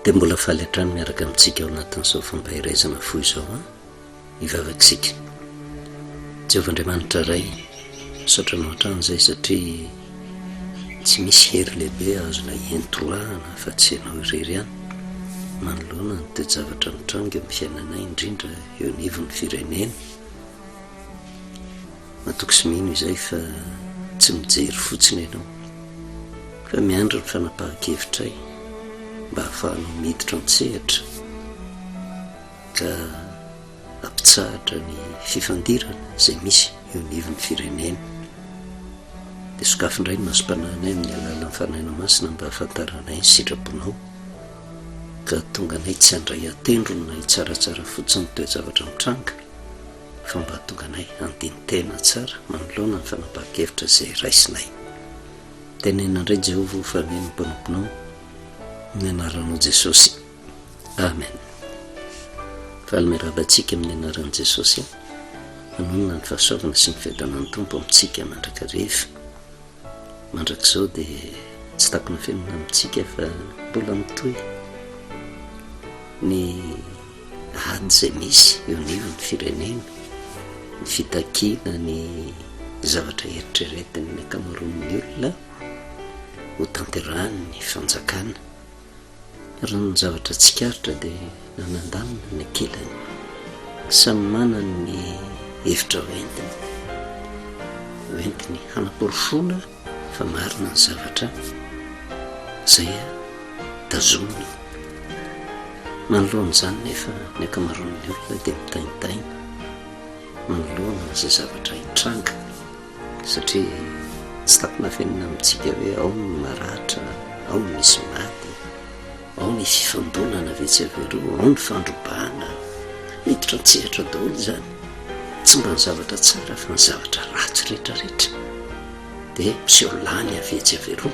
Dia mbola faly hatrany miaraka amintsika ao anatin'izao fampaherezana fo izao an! Hivavaka isika. Jehovah Andriamanitra Ray, misaotra Anao hatrany izay satria tsy misy hery lehibe azonay ientoroahana afa-tsy Ianao irery ihany manoloana ny toe-javatra mitranga eo amin'ny fiainanay indrindra eo anivon'ny firenena. Matoky sy mino izay fa tsy mijery fotsiny Ianao fa miandry ny fanapahan-kevitray mba hahafahanao miditra an-tsehatra ka hampitsahatra ny fifandirana izay misy eo anivon'ny firenena. Dia sokafy indray ny masom-panahinay amin'ny alalan'ny Fanahinao Masina mba hahafantaranay ny sitraponao, ka hahatonga anay tsy handray an-tendrony na hitsaratsara fotsiny ny toe-javatra mitranga, fa mba hahatonga anay handini-tena tsara manoloana ny fanapahan-kevitra izay raisinay. Teneno indray Jehovah ho faneno ny mpanomponao, amin'ny anaranao Jesosy. Amen. Faly miarahaba antsika amin'ny anaran'i Jesosy. Manonona ny fahasoavana sy ny fiadanan'ny Tompo amintsika mandrakariva. Mandrak'izao dia tsy takona fenina amintsika fa mbola mitohy ny ady izay misy eo anivon'ny firenena, ny fitakiana ny zavatra eritreretin'ny ankamaroan'ny olona ho tanterahan'ny fanjakana. Raha ny zavatra tsikaritra dia nanandamina ny ankilany. Samy manana ny hevitra hoentiny, hoentiny hanaporofoana fa marina ny zavatra izay tazominy. Manoloana izany nefa ny ankamaroan'ny olona dia mitaintaina manoloana izay zavatra hitranga satria tsy takona afenina amintsika hoe ao ny maratra, ao ny misy maty, ao ny fifandonana avy etsy avy eroa, ao ny fandrobana, miditra an-tsehatra daholo izany, tsy mba ny zavatra tsara fa ny zavatra ratsy rehetrarehetra dia miseho lany avy etsy avy eroa,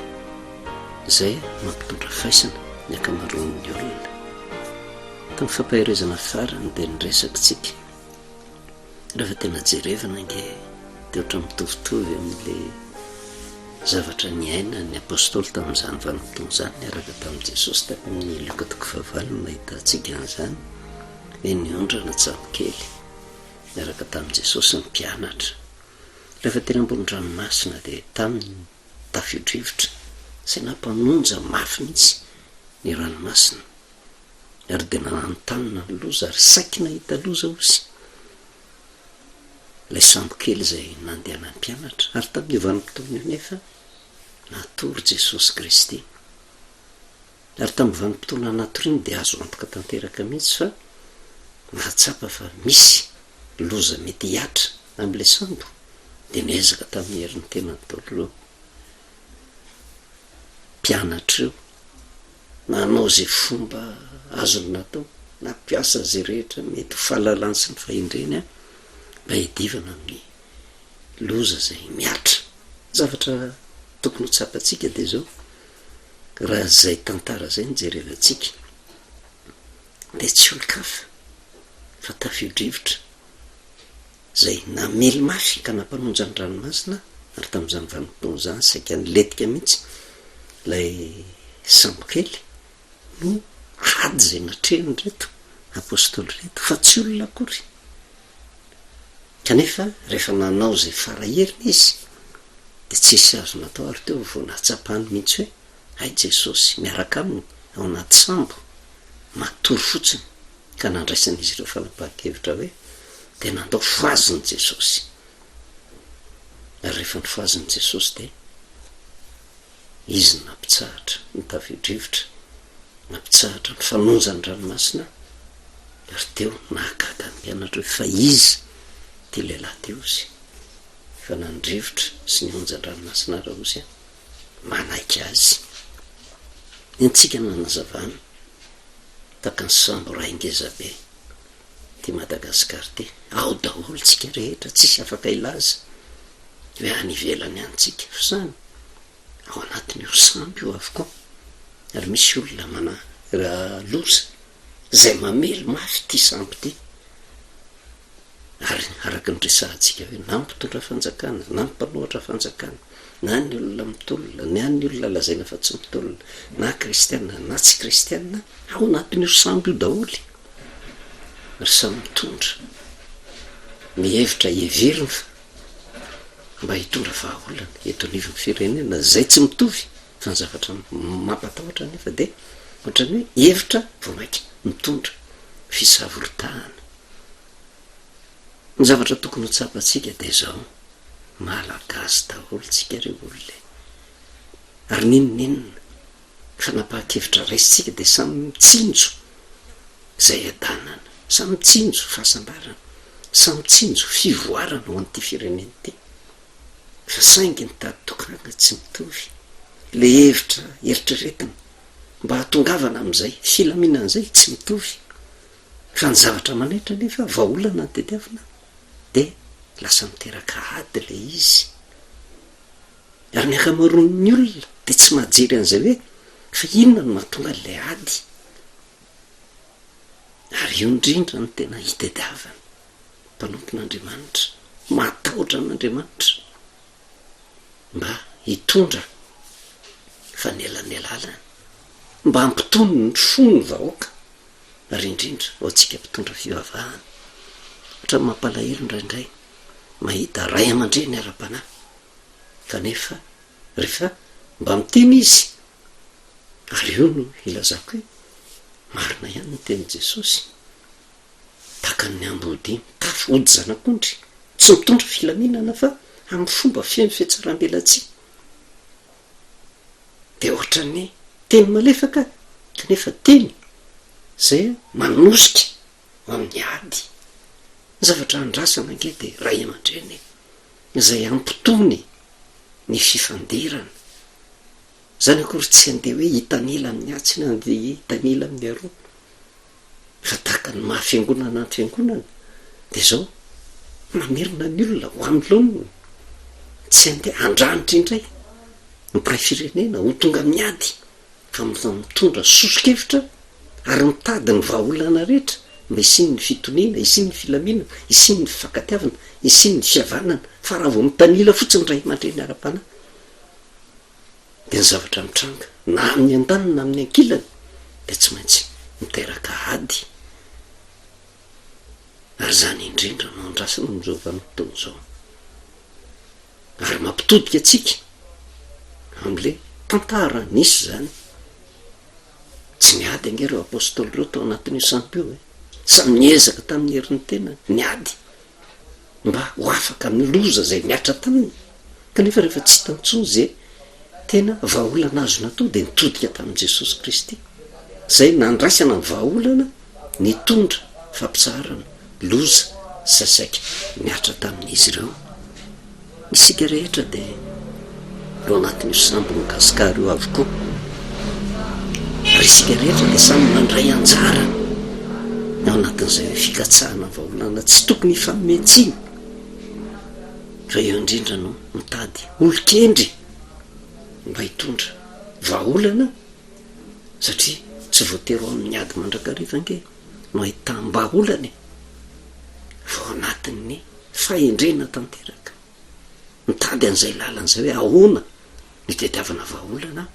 izay mampitondra faisana ny ankamaroan'ny olona. Tamin'ny fampaherezana farany dia niresaka isika. Rehefa tena jerevana ange dia ohatran'ny mitovitovy amin'ilay zavatra niainan'ny apostoly tamin'izany vanim-potoana izany niaraka tamin'i Jesosy tany amin'ny Lioka toko fahavalo no nahitantsika an'izany hoe niondrana tsambokely niaraka tamin'i Jesosy ny mpianatra. Rehefa teny ambony ranomasina dia tamin'ny tafio-drivotra izay nampanonja mafy mihitsy ny ranomasina Ary dia nananontanona ny loza ary saiky nahita loza ozy ilay sambo kely izay nandehanan'ny mpianatra. Ary tamin'io vanim-potoana io nefa natory Jesosy Kristy. Ary tamin'ny vanim-potoana natoriany dia azo antoka tanteraka mihitsy fa nahatsapa fa misy loza mety hihatra amin'ilay sambo dia niezaka tamin'ny herin'ny tenany daholo ireo mpianatra ireo. Nanao izay fomba azony natao, nampiasa izay rehetra mety ho fahalalany sy ny fahendreny mba hiadivana amin'ny loza izay mihatra. Ny zavatra tokony ho tsapantsika dia izao, raha izay tantara izay no jerevantsika, dia tsy olon-kafa fa tafio-drivotra. izay namely mafy ka nampanonja ny ranomasina, ary tamin'izany vanim-potoana izany saika nilentika mihitsy ilay sambokely, no ady izay natrehin'ireto Apostoly ireto, fa tsy olona akory. Kanefa rehefa nanao izay fara heriny izy, dia tsisy azo natao, ary teo vao nahatsapany mihitsy hoe hay Jesosy miaraka aminy ao anaty sambo, matory fotsiny. ka nandraisan'izy ireo fanapahan-kevitra hoe dia nandao fohazin'i Jesosy. Ary rehefa nofohazin'i Jesosy dia Izy no nampitsahatra ny tafio-drivotra, nampitsahatra ny fanonjan'ny ranomasina, ary teo nahagaga ny mpianatra hoe fa iza ity lehilahy ity hozy? Fa na ny rivotra sy ny onjan-dranomasina ara hozy manaiky azy. Ny antsika no nanazavana. Tahaka ny sambo iray ngeza be ity Madagascar ity. Ao daholo tsika rehetra, tsisy afaka hilaza hoe any ivelany any tsika fa samy ao anatin'io sambo io avokoa. Ary misy olona mana loza izay mamely mafy ity sambo ity. Ary araka ny resahantsika hoe na mpitondra fanjakana na mpanohatra fanjakana. Na ny olona mitolona, na ny olona lazaina fa tsy mitolona, na kristiana na tsy kristiana, ao anatin'io sambo io daholo ry samy mitondra. Ny hevitra heveriny fa mba hitondra vahaolana eto anivon'ny firenena izay tsy mitovy fa ny zavatra mampatahotra anefa dia ohatran'ny hoe hevitra vao mainka mitondra fisavoritahana. Ny zavatra tokony ho tsapantsika dia izao, Malagasy daholo tsika ry olona e! Ary n'inon'inona fanapahan-kevitra raisintsika dia samy mitsinjo izay hadanana, samy mitsinjo fahasambarana, samy mitsinjo fivoarana ho an'ity firenena ity. Fa saingy ny tady tokana tsy mitovy. Le hevitra eritreretina mba hahatongavana amin'izay filaminana izay tsy mitovy. Fa ny zavatra manaitra anefa vahaolana no tediavina dia lasa miteraka ady ilay izy. Ary ny ankamaroan'ny olona dia tsy mahajery an'izay hoe fa inona no mahatonga an'ilay ady. Ary io indrindra no tena itadiavana mpanompon'Andriamanitra, matahotra an'Andriamanitra mba hitondra fanelanelalana, mba hampitony ny fon'ny vahoaka. ary indrindra ho antsika mpitondra fivavahana. Ohatran'ny mampalahelo indraindray mahita ray aman-dreny ara-panahy kanefa rehefa mba miteny izy, ary io no ilazako hoe marina ihany ny tenin'i Jesosy, tahaka ny ambodia mitafy hody zanak'ondry, tsy mitondra filaminana fa amin'ny fomba feno fihatsaram-belatsihy. Dia ohatran'ny teny malefaka kanefa teny izay manosika ho amin'ny ady. Ny zavatra andrasana ange dia ray aman-dreny izay hampitony ny fifandirana. Izany akory tsy handeha hoe hitanila amin'ny atsy na handeha hitanila amin'ny aroa. Fa tahaka ny maha fiangonana ny fiangonana dia izao, mamerina ny olona ho amin'ny laoniny, tsy handeha handranitra indray ny mpiray firenena ho tonga miady fa mitondra soso-kevitra ary mitady ny vahaolana rehetra mba hisian'ny fitoniana, hisian'ny filaminana, hisian'ny fifankatiavana, hisian'ny fihavanana, fa raha vao mitanila fotsiny ray aman-dreny ara-panahy dia ny zavatra mitranga na amin'ny andaniny na amin'ny ankilany dia tsy maintsy miteraka ady ary izany indrindra no andrasana amin'izao vanim-potoana izao ary mampitodika antsika amin'ilay tantara nisy izany. Tsy niady ange ireo apôstôly ireo tao anatin'io sampy io e. Samy niezaka tamin'ny herin'ny tenany, niady mba ho afaka amin'ny loza izay nihatra taminy. Kanefa rehefa tsy hita intsony izay tena vahaolana azo natao dia nitodika tamin'i Jesosy Kristy, izay nandraisana ny vahaolana nitondra fampitsaharana loza izay saika nihatra tamin'izy ireo. Isika rehetra dia ao anatin'io sambon'i Gasikara io avokoa. Ary isika rehetra dia samy mandray anjara ao anatin'izay hoe fikatsahana vahaolana tsy tokony hifanome tsiny fa eo indrindra no mitady olon-kendry mba hitondra vahaolana satria tsy voatery ho amin'ny ady mandrakariva ange no ahitam-bahaolana e, fa ao anatin'ny fahendrena tanteraka, mitady an'izay lalana izay hoe ahoana no itadiavana vahaolana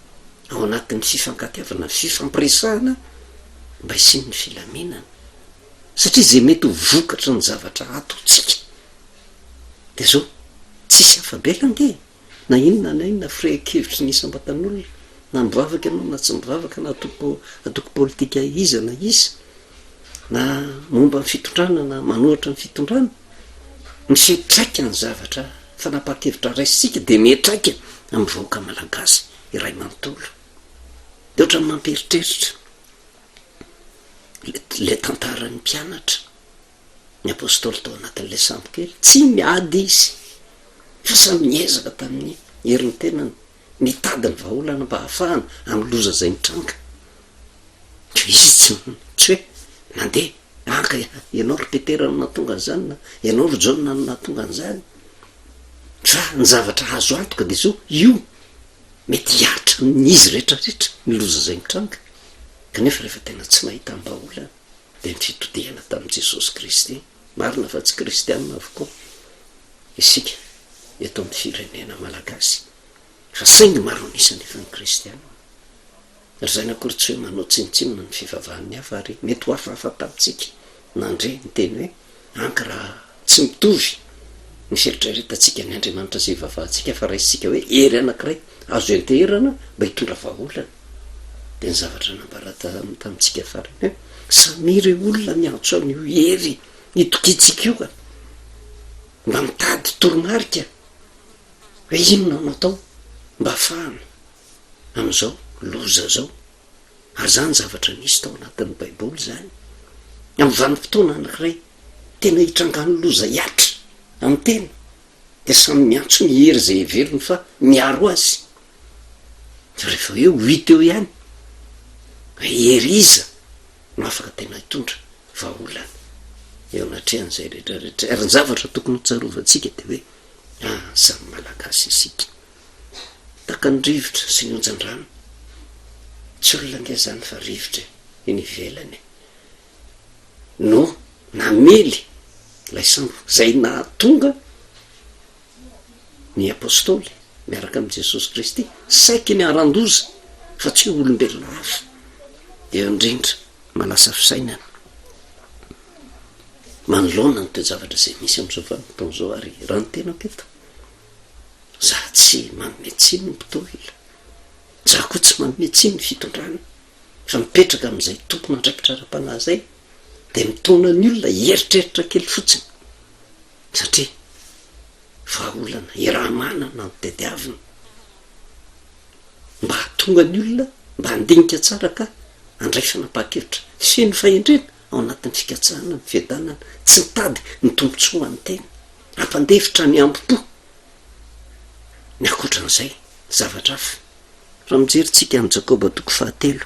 ao anatin'ny fifankatiavana, fifampiresahana mba hisian'ny filaminana, satria izay mety ho vokatry ny zavatra ataontsika dia zao, tsisy afa-bela ange e! Na inona na inona firehan-kevitry ny isam-batan'olona, na mivavaka ianao na tsy mivavaka, na antoko antoko politika iza na iza, na momba ny fitondrana na manohitra ny fitondrana, ny fiantraikan'ny zavatra fanapahan-kevitra raisintsika dia miantraika amin'ny vahoaka malagasy iray manontolo. Dia ohatran'ny mampieritreritra ilay tantaran'ny mpianatra. ny apostoly tao anatin'ilay sambo kely, tsy niady izy fa samy niezaka tamin'ny herin'ny tenany nitady ny vahaolana mba hahafahana amin'ny loza izay nitranga. Ka izy tsy tsy hoe nandeha haka ianao ry Petera no nahatonga an'izany na ianao ry Jaona no nahatonga an'izany. Fa ny zavatra azo antoka dia izao, io mety hihatra amin'izy rehetrarehetra ny loza izay mitranga. Kanefa rehefa tena tsy nahita am-bahaolana dia ny fitodihana tamin'i Jesosy Kristy. Marina fa tsy kristianina avokoa isika eto amin'ny firenena malagasy. Fa saingy maro an'isa anefa ny kristiana. Ry izany akory tsy hoe manao tsinontsinona ny fivavahan'ny hafa ary mety ho hafahafa tamintsika nandre ny teny hoe anka raha tsy mitovy ny fieritreretantsika ny Andriamanitra izay ivavahantsika fa raisintsika hoe hery anankiray azo ianteherana mba hitondra vahaolana. Dia ny zavatra nambara tamintsika farany hoe samia ireo olona miantso an'io hery itokiantsika io ka mba mitady toromarika hoe inona no atao mba hahafahana amin'izao loza izao, ary izany zavatra nisy tao anatin'ny Baiboly izany, amin'ny vanim-potoana anankiray tena hitrangan'ny loza hihatra amin'ny tena, dia samy miantso ny hery izay heveriny fa miaro azy, fa rehefa hoe ho hita eo ihany hoe hery iza no afaka tena hitondra vahaolana eo anatrehan'izay rehetra rehetra, ary ny zavatra tokony hotsarovantsika dia hoe ah, samy Malagasy isika. Tahaka ny rivotra sy ny onjan-drano. Tsy olona ange izany fa rivotra e, eny ivelany e. No namely ilay sambo izay nahatonga ny apostoly miaraka amin'i Jesosy Kristy saiky niharan-doza fa tsy hoe olombelona hafa. Dia eo indrindra manasa fisainana manoloana ny toe-javatra izay misy amin'izao vanim-potoana izao ary raha ny tenako eto Za tsy manome tsiny ny mpitolona, za koa tsy manome tsiny ny fitondrana fa mipetraka amin'izay tompon'andraikitra ara-panahy zay de mitaona ny olona hieritreritra kely fotsiny satria vahaolana iaraha-manana no tediavina mba hahatonga ny olona mba handinika tsara ka handray fanapahan-kevitra feno fahendrena ao anatin'ny fikatsahana ny fiadanana, tsy mitady ny tombontsoa ho an'ny tena. Hampandefitra ny hambom-po ny ankoatran'izay, zavatra hafa. Raha mijery tsika an'i Jakoba toko fahatelo,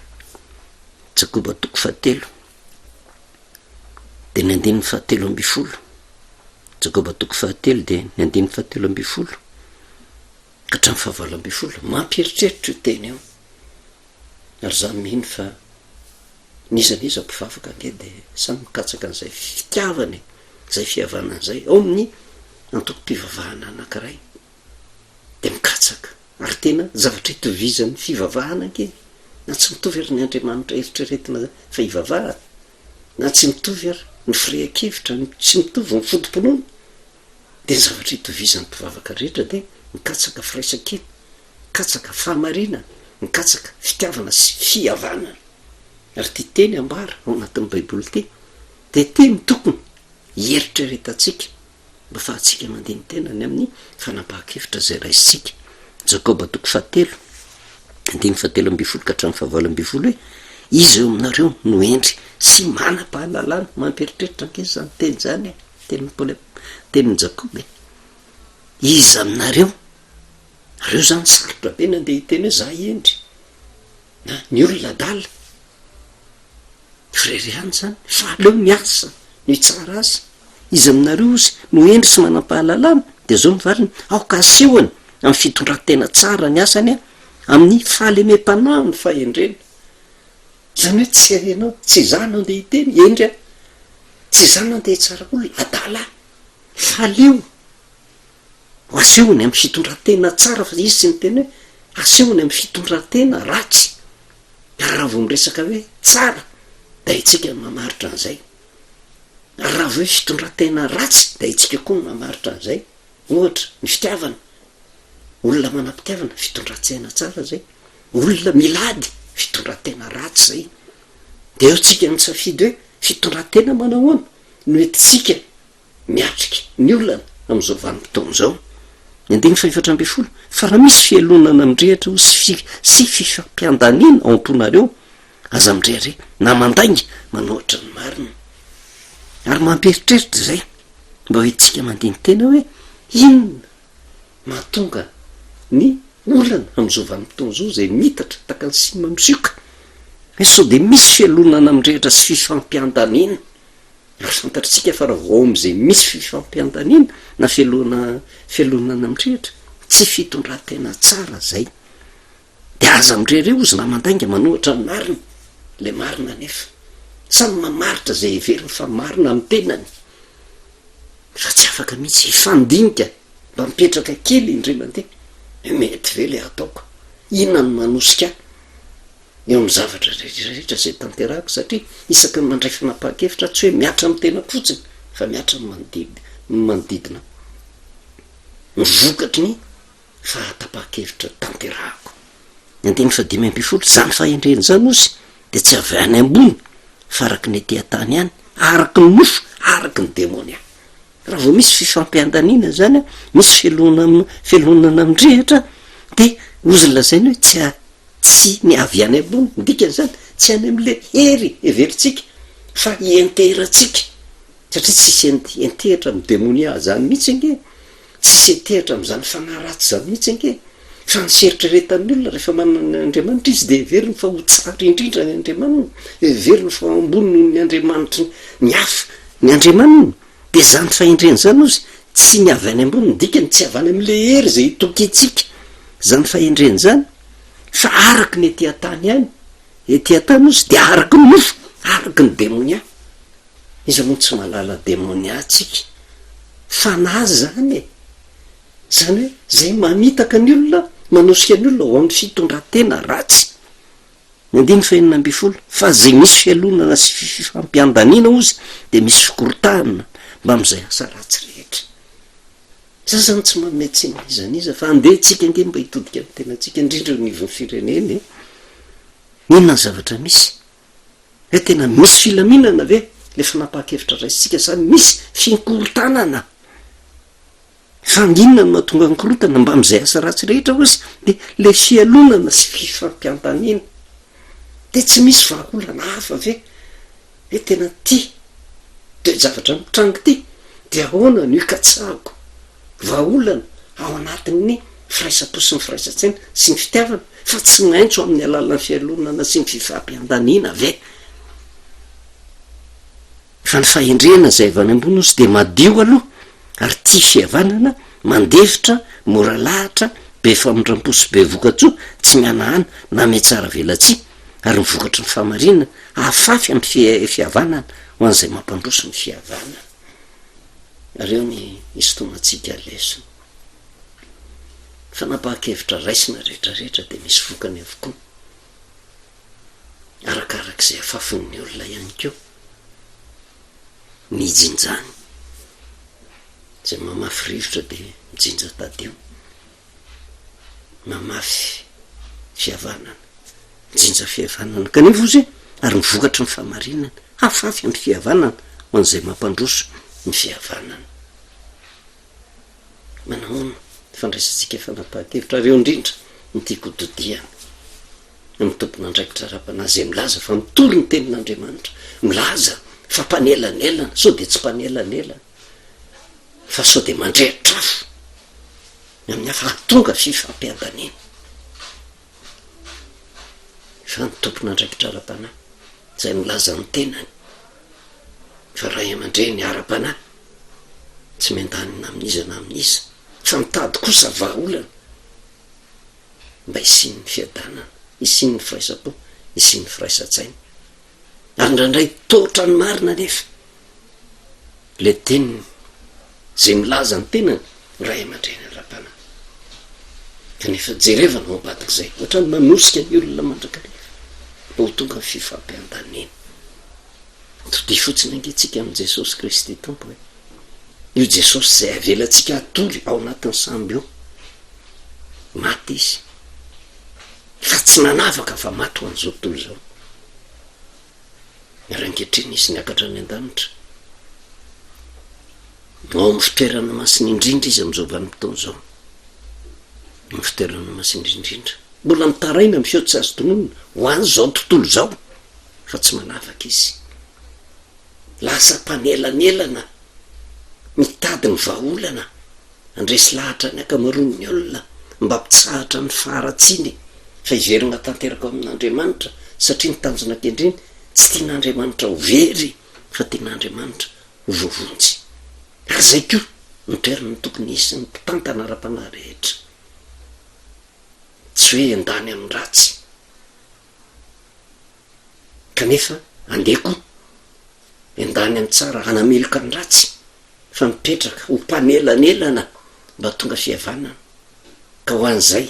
Jakoba toko fahatelo, dia ny andininy fahatelo ambin'ny folo, Jakoba toko fahatelo dia ny andininy fahatelo ambin'ny folo ka hatramin'ny fahavalo ambin'ny folo, mampieritreritra io teny io. Ary za mino fa N'iza n'iza mpivavaka ange dia samy mikatsaka an'izay fitiavana e, izay fihavanana izay ao amin'ny antokom-pivavahana anankiray dia mikatsaka ary tena zavatra itovizan'ny fivavahana ange na tsy mitovy ary ny Andriamanitra eritreretina fa ivavahana na tsy mitovy ary ny firehan-kevitra, tsy mitovy ny foto-pinoana dia ny zavatra itovizan'ny mpivavaka rehetra dia mikatsaka firaisan-kina, mikatsaka fahamarinana, mikatsaka fitiavana sy fihavanana. Ary ity teny ambara ao anatin'ny Baiboly ity dia teny tokony hieritreretantsika mba afahantsika mandini-tena ny amin'ny fanapahan-kevitra izay raisintsika. Jakoba toko fahatelo, andininy fahatelo ambin'ny folo ka hatramin'ny fahavalo ambin'ny folo hoe, Iza eo aminareo no hendry sy manam-pahalalana? Mampieritreritra ange izany teny izany e, tenin'i Paoly, tenin'i Jakoba e. Iza aminareo? Nareo izany sarotra be ny andeha hiteny hoe za hendry. Na ny olona adala, frere ihany zany, fa aleo miasa no hitsara azy, iza aminareo ozy no hendry sy manam-pahalalana? De zao ny valiny, aoka asehony amin'ny fitondran-tena tsara ny asany amin'ny fahalemem-panahy ny fahendrena. Zany hoe tsy ianao, tsy izaho no andeha hiteny, hendry aho, tsy izaho no andeha hitsara olona, adala aho, fa aleo Ho asehony amin'ny fitondran-tena tsara fa izy tsy niteny hoe asehony amin'ny fitondran-tena ratsy. Ary raha vao miresaka hoe tsara dia haintsika ny mamaritra an'izay. Ary raha vao hoe fitondran-tena ratsy dia haintsika koa ny mamaritra an'izay. Ohatra, ny fitiavana. Olona manam-pitiavana, fitondran-tsaina tsara izay. Olona mila ady, fitondran-tena ratsy izay. Dia eo tsika misafidy hoe fitondran-tena manahoana no entintsika miatrika ny olana amin'izao vanim-potoana izao. Ny andininy fahefatra ambin'ny folo, Fa raha misy fialonana mirehitra ho sy sy fifampiandaniana ao am-ponareo, aza mirehareha na mandainga manohitra ny marina. Ary mampieritreritra izay mba ho entintsika mandini-tena hoe inona mahatonga ny olana amin'izao vanim-potoana izao izay miitatra tahaka ny sima misioka, hoe sao dia misy fialonana mirehitra sy fifampiandaniana. Ary fantatritsika fa raha vao ao amin'izay misy fifampiandaniana na fialona fialonana mitrehitra, tsy fitondran-tena tsara izay. Dia aza mirehareha ozy na mandainga manohitra ny marina, ilay marina anefa. Samy mamaritra izay heveriny fa marina amin'ny tenany. Fa tsy afaka mihitsy hifandinika mba mipetraka kely indray mandeha. Hoe mety ve le ataoko? Inona no manosika ahy eo amin'ny zavatra rehetra rehetra izay tanterahako? Satria isaky ny mandray fanapahan-kevitra aho, tsy hoe mihatra amin'ny tenako fotsiny fa mihatra amin'ny manodidina, ny manodidina ahy. Ny vokatry ny fahatapahan-kevitra tanterahako. Ny andininy fahadimy ambin'ny folo, Izany fahendrena izany, hozy, dia tsy avy any ambony, fa araka ny ety an-tany ihany, araka ny nofo, araka ny demonia. Raha vao misy fifampiandaniana izany, misy fialonana, fialonana mirehitra, dia hozy ny lazainy hoe tsy tsy ny avy any ambony, ny dikan'izany, tsy any amin'ilay hery heverintsika fa ianteherantsika. Satria tsisy entehitra amin'ny demonia zany mihitsy ange, tsisy entehitra amin'izany fanahy ratsy zany mihitsy ange, fa ny fieritreretan'ny olona rehefa manana ny Andriamanitra izy dia heveriny fa ho tsara indrindra ny Andriamaniny, heveriny fa ho ambony noho ny Andriamanitry ny hafa ny Andriamaniny, dia izany fahendrena izany hozy tsy ny avy any ambony, ny dikany tsy avy any amin'ilay hery izay itokiantsika izany fahendrena izany fa araka ny ety an-tany ihany, ety an-tany hozy dia araka ny nofo, araka ny demonia. Iza moa tsy mahalala demonia tsika? Fanahy zany e! Zany hoe zay mamitaka ny olona, manosika ny olona ho amin'ny fitondran-tena ratsy. Ny andininy fahenina ambin'ny folo, fa zay misy fialonana sy fifampiandaniana hozy dia misy fikorontanana mbamin'izay asa ratsy rehetra. Za zany tsy manome tsiny n'iza n'iza fa andeha tsika ange mba hitodika amin'ny tenantsika indrindra eo anivon'ny firenena e! Inona ny zavatra misy? Hoe tena misy filaminana ve le fanapahan-kevitra raisintsika sa misy finkorontanana? Fa inona no mahatonga ny korontana mbamin'izay asa ratsy rehetra hozy de le fialonana sy fifampiantaniana. De tsy misy vahaolana hafa ve hoe tena ty toe-javatra mitranga ity de ahoana no hikatsahako vahaolana ao anatin'ny firaisam-po sy ny firaisan-tsaina sy ny fitiavana fa tsy maintsy ho amin'ny alalan'ny fialonana sy ny fifampiandaniana ve? Fa ny fahendrena izay avy any ambony hozy dia madio aloha ary tia fihavanana, mandefitra, mora lahatra, be famindram-po sy be vokatsoa, tsy mihanahana na mihatsara velatsihy, ary ny vokatry ny fahamarinana hafafy amin'ny fihavanana ho an'izay mampandroso ny fihavanana. Ary eo ny hisintomantsika lesona. Fanapahan-kevitra raisina rehetrarehetra dia misy vokany avokoa. Arakaraka izay afafin'ny olona ihany koa ny hijinjany. Izay mamafy rivotra dia mijinja tadio. Mamafy fihavanana, mijinja fihavanana. Kanefa ozy ary ny vokatry ny fahamarinana, hafafy amin'ny fihavanana ho an'izay mampandroso ny fihavanana. Manahoana ny fandraisantsika fanapahan-kevitra ary eo indrindra no tiako hododihana amin'ny tompon'andraikitra ara-panahy izay milaza fa mitory ny tenin'Andriamanitra, milaza fa mpanelanelana, sao dia tsy mpanelanelana fa sao dia mandrehitra afo ny amin'ny hafa hahatonga fifampiadaniana. Fa ny tompon'andraikitra ara-panahy izay milaza ny tenany fa ray aman-dreny ara-panahy tsy miandany na amin'iza na amin'iza fa mitady kosa vahaolana mba hisian'ny fiadanana, hisian'ny firaisam-po, hisian'ny firaisan-tsaina. Ary indraindray toatra ny marina anefa ilay teniny izay milaza ny tenany ho ray aman-dreny ara-panahy. Kanefa jerevana ao ambadik'izay, ohatran'ny manosika ny olona mandrakariva mba ho tonga ny fifampiandaniana. Todia fotsiny ange tsika amin'i Jesosy Kristy Tompo e. Io Jesosy izay avelantsika hatory ao anatin'ny sambo io. Maty izy. Fa tsy nanavaka fa maty ho an'izao tontolo izao. Ary ankehitriny izy niakatra any an-danitra. Ao amin'ny fitoerana masina indrindra izy amin'izao vanim-potoana izao. Amin'ny fitoerana masina indrindra. Mbola mitaraina amin'ny feo tsy azo tononina ho an'izao tontolo izao fa tsy manavaka izy. Lasa mpanelanelana mitady ny vahaolana handresy lahatra ny ankamaroan'ny olona mba hampitsahatra ny faharatsiany fa hiverina tanteraka ao amin'Andriamanitra satria ny tanjona kendreny tsy tian'Andriamanitra ho very fa tian'Andriamanitra ho voavonjy. Ary izay koa no toerana tokony hisy ny mpitantana ara-panahy rehetra. Tsy hoe endany amin'ny ratsy. Kanefa andeha koa endany amin'ny tsara hanameloka ny ratsy fa mipetraka ho mpanelanelana mba hahatonga fihavanana. Ka ho an'izay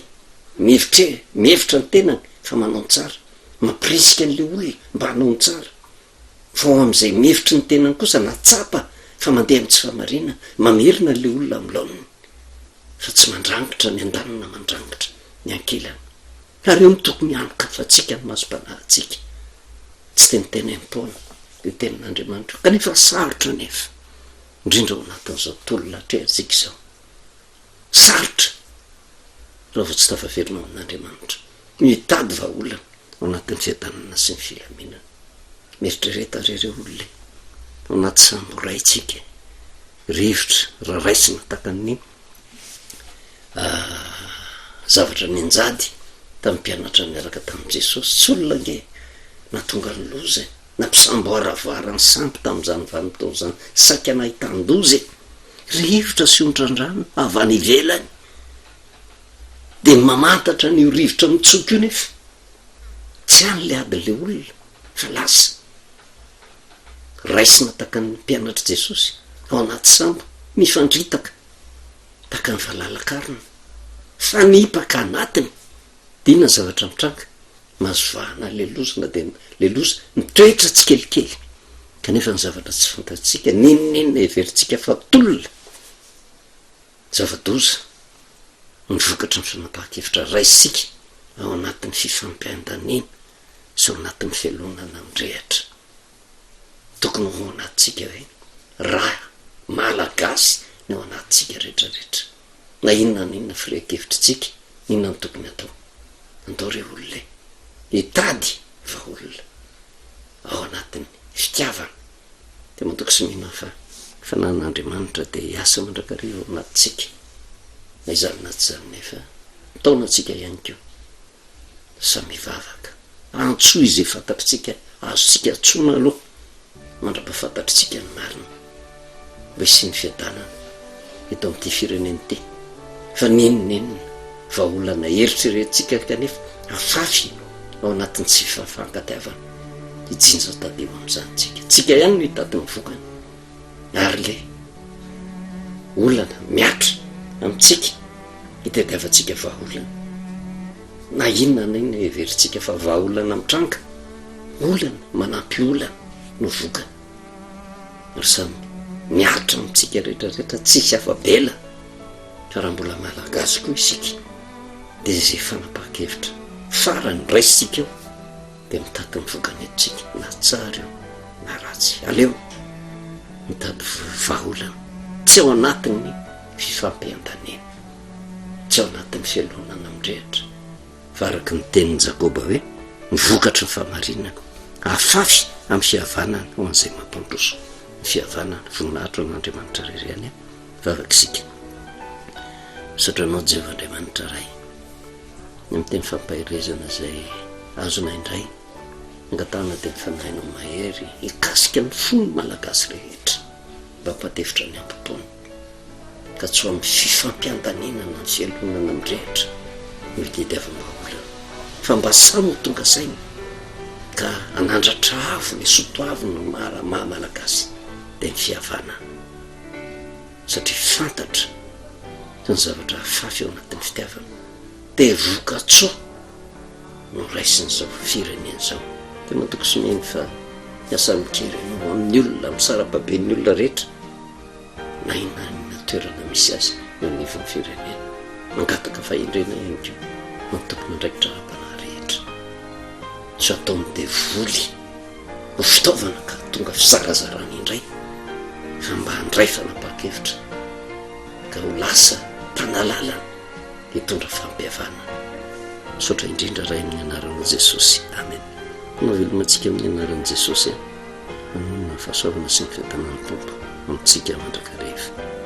mihevitr mihevitra ny tenany fa manao ny tsara, mampirisika an'ilay olona mba hanao ny tsara. Fa ho amin'izay mihevitry ny tenany kosa na tsapa fa mandeha amin'ny tsy fahamarinana, mamerina an'ilay olona amin'ny laoniny. Fa tsy mandrangitra ny andaniny na mandrangitra ny ankilany. Ary eo no tokony hanokafantsika ny masom-panahintsika. Tsy tenitenem-poana io tenin'Andriamanitra io, kanefa sarotra anefa, indrindra ao anatin'izao tolona atrehantsika izao. Sarotra raha vao tsy tafaverina ao amin'Andriamanitra. Mitady vahaolana ao anatin'ny fiadanana sy ny filaminana. Mieritrereta re ireo olona e! Ao anaty sambo iray tsika e! Rivotra raha raisina tahaka ny zavatra nianjady tamin'ny mpianatra niaraka tamin'i Jesosy. Tsy olona ange nahatonga ny loza e! Nampisamboaravoara ny sambo tamin'izany vanim-potoana izany, saika nahitan-doza e! Rivotra sy ontran-drano avy any ivelany. Dia ny mamantatra an'io rivotra mitsoka io nefa tsy any ilay adin'ilay olona fa lasa raisina tahaka ny mpianatr'i Jesosy ao anaty sambo mifandritaka tahaka ny valalakarona fanipaka anatiny. Dia inona ny zavatra mitranga? Mahazo vahana ilay loza na dia ilay loza mitoetra tsikelikely kanefa ny zavatra tsy fantatsika n'inon'inona heverintsika fa tolona Zava-doza ny vokatry ny fanapahan-kevitra raisintsika ao anatin'ny fifampiandaniana sy ao anatin'ny fialonana mirehatra. Tokony ho ao anatintsika ve ra malagasy ny ao anatintsika rehetrarehetra? Na inona na inona firehan-kevitritsika, inona no tokony hatao? Andao re olona e! Hitady vahaolona ao anatin'ny fitiavana. Dia matoky sy mino aho fa ny Fanahin'Andriamanitra dia hiasa mandrakariva ao anatintsika, na izany na tsy izany nefa mitaona antsika ihany koa samy hivavaka. Antsoy izay fantatritsika azontsika antsoina aloha mandra-pahafantatritsika ny marina mba hisian'ny fiadanana eto amin'ity firenena ity fa n'inon'inona vahaolana eritreretintsika kanefa afafy ao anatin'ny tsy fahafankatiavana. Hijinja tadeo amin'izany tsika. Tsika ihany no hitady ny vokany. Ary le olana mihatra amintsika hitadiavantsika vahaolana. Na inona na inona heverintsika fa vahaolana mitranga, olana manampy olana no vokany. Ary samy mihatra amintsika rehetra rehetra tsisy afa-bela fa raha mbola Malagasy koa isika dia izay fanapahan-kevitra farany raisintsika eo dia mitady ny vokany eto tsika na tsara io na ratsy aleo mitady vahaolana tsy ao anatin'ny fifampiandanena tsy ao anatin'ny fialonana mirehitra fa araka ny tenin'i Jakoba hoe ny vokatry ny fahamarinana afafy amin'ny fihavanana ho an'izay mampandroso ny fihavanana voninahitra ho an'Andriamanitra irery ihany vavaka isika misaotra anao Jehovah Andriamanitra Ray Ny amin'ny teny fampaherezana izay azonay indray angatahana dia ny Fanahinao mahery hikasika ny fon'ny Malagasy rehetra mba hampandefitra ny hambom-pony ka tsy ho amin'ny fifampiandaniana na ny fialonana mirehitra no hitediavam-bahaolana fa mba samy ho tonga saina ka hanandratra avo ny soatoavina maha Malagasy dia ny fihavanana satria fantatra fa ny zavatra afafy ao anatin'ny fitiavana dia vokatsoa no raisin'izao firenena izao. Dia matoky sy mino fa hiasa amin-kery ianao amin'ny olona, amin'ny sarababen'ny olona rehetra, na inona na inona toerana misy azy eo anivon'ny firenena. Mangataka fahendrena ihany koa amin'ny tompon'andraikitra ara-panahy rehetra. Tsy ho ataon'ny devoly ho fitaovana ka tonga fizarazarana indray fa mba handray fanapahan-kevitra ka ho lasa mpanalalana hitondra fampihavanana. Misaotra indrindra Ray amin'ny anaranao Jesosy. Amen. Manao veloma antsika amin'ny anaran'i Jesosy. Manonona ny fahasoavana sy ny fiadanan'ny Tompo amintsika mandrakariva.